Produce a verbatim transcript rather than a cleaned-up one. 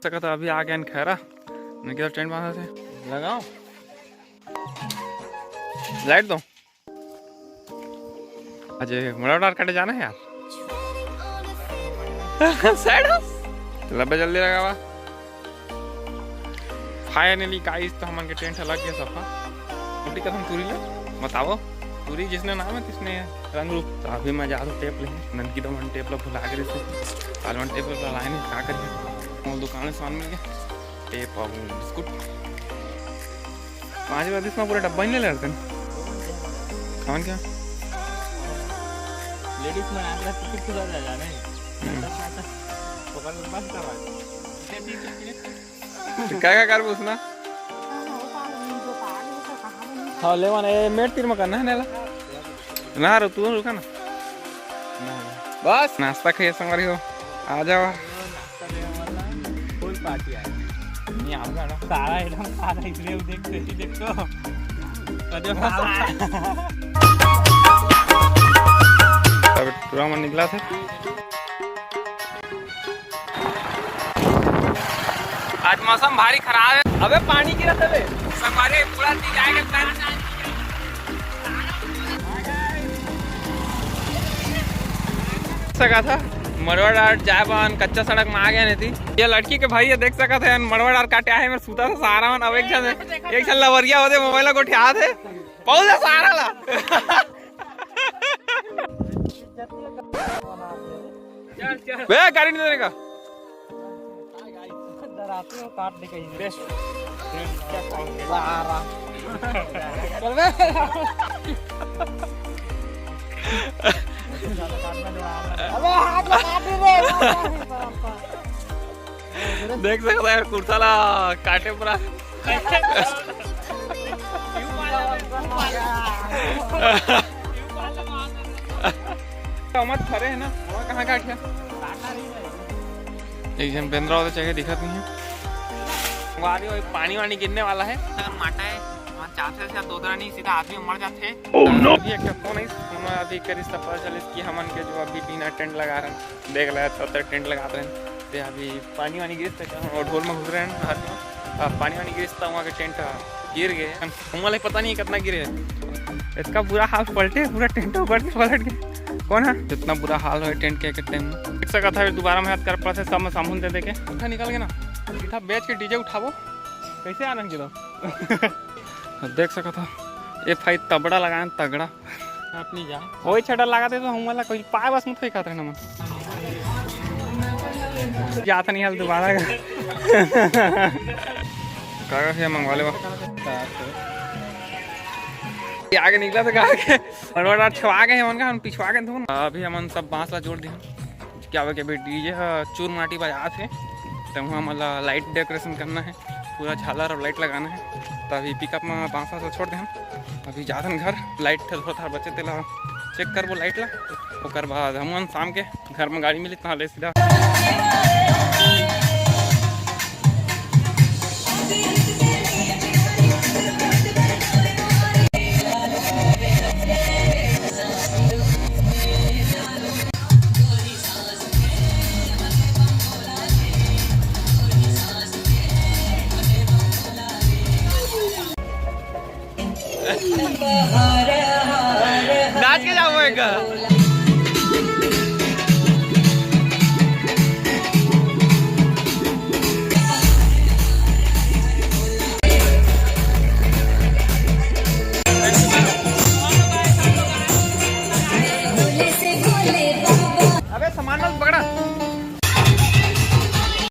सकत हे अभी आ गए खैरा, निकल टेंट बांधा से लगाओ, लाइट दो। अजय मड़वा डार काटे जाना है यार। सैड हो? लब्बे जल्दी लगावा। फाइनली गाइस, तो हमन के टेंट ह लग गया सफा। कुटी कसम टूरी ले बताओ, टूरी जिसने नाम है किसने रंग रूप। तो अभी मैं जात हूँ टेप ले, ननकी तो मन टेप ला भुला के रहिस, काल मन टेप ला लाए नहीं, का करिए। वो दुकान में सामान मिल गया, टेप और बिस्कुट। पाँच रुपया दिस में पूरा डब्बा ही ले लेते हैं। खान क्या? लेडीज में आगला टिकट खुला रह जाना है। हम्म। पकड़ के बस करवा दे। तो क्या क्या कर उसना? हाँ, लेवन, ए, मेट तीर में करना है नेला। ना रो, तू रुका ना। बस, नाश्ता खाइए संगवारी हो, आ जाओ। फुल पार्टी आया। नहीं आऊंगा ना। सारा एकदम सारा इसलिए देख, देख, देख तो। अरे बाप। अब टूरा मन निकला थे। आज मौसम भारी खराब है। अबे पानी गिरा था बे। संगवारी पूरा चीज आएगा। सका था मड़वा डार जाए बन कच्चा सड़क में आ गया नहीं थी। ये लड़की के भाई ये देख सका था मड़वा डार काटे आए, मैं सूता था सारा मन। अब एक जन, एक जन लवरिया होते मोबाइल को उठा थे, पहुंच जा सारा ला। बे गाड़ी नहीं देने का। डराते हो काट दे कहीं से। बेस्ट फ्रेंड क्या कौन है? सारा। चल बे। अबे हाथ लगा दे रे। देख सकता है कुर्ता ला काटे पूरा। मत खड़े है ना, वहाँ कहाँ काट गया? एक जन बेंदरा होता चाहिए, दिखत नहीं है। वहाँ भी वही पानी वानी गिरने वाला है। अगर माटा है, वहाँ चार से चार दो नहीं, सीधा आदमी मर जाते हैं। Oh no! अभी एक फोन है, फोन अभी करिस त पता चलिस कि हमन के जो अभी बिना टेंट लगा रहे हैं, देख ले, तब तक टेंट लगात रहे हैं। ते अभी पानी वानी गिरिस त हम ढोल में घुस रहे हैं नहर में। अब पानी वानी गिरिस त वहाँ के टेंट गिर गए। हम वाले पता नहीं कितना गिरे। इसका बुरा हाल पलटे, पूरा टेंट ऊपर से पलट गया। कौन है? जितना बुरा हाल हो टेंट के, के टाइम में। देख सकत है, दोबारा में हाथ कर पड़ा से सब में साबुन दे दे के। उठा निकल के ना, इठा बेच के डीजे उठाबो। कैसे आनंद गिरो? देख सकत हो, ये भाई तबड़ा लगाए हैं, तगड़ा। अपनी जा। वही छटा लगा दे तो हम वाला कोई पाए बस मत कोई खाते ना मन। जाता नहीं हाल दोबारा का। काका से मंगवा ले बा। ये आगे निकला था गा के। और, और छुआ गए हैं उनका, हम पिछुआ गए थे। अभी हमन सब बांस ला जोड़ दिया। क्या हुआ कि अभी डीजे ह चूर माटी बजात हे, त वहाँ मतलब लाइट डेकोरेशन करना है, पूरा झालर और लाइट लगाना है। त अभी पिकअप में बांस वांस ला छोड़ दे हम। अभी जाथन घर, लाइट थोड़ा थोड़ा बचे तेला चेक करबो लाइट ला। ओकर बाद हम शाम के घर में गाड़ी मिली तहाँ ले सीधा। नाच के जाओ एक। अबे सामान मत पकड़।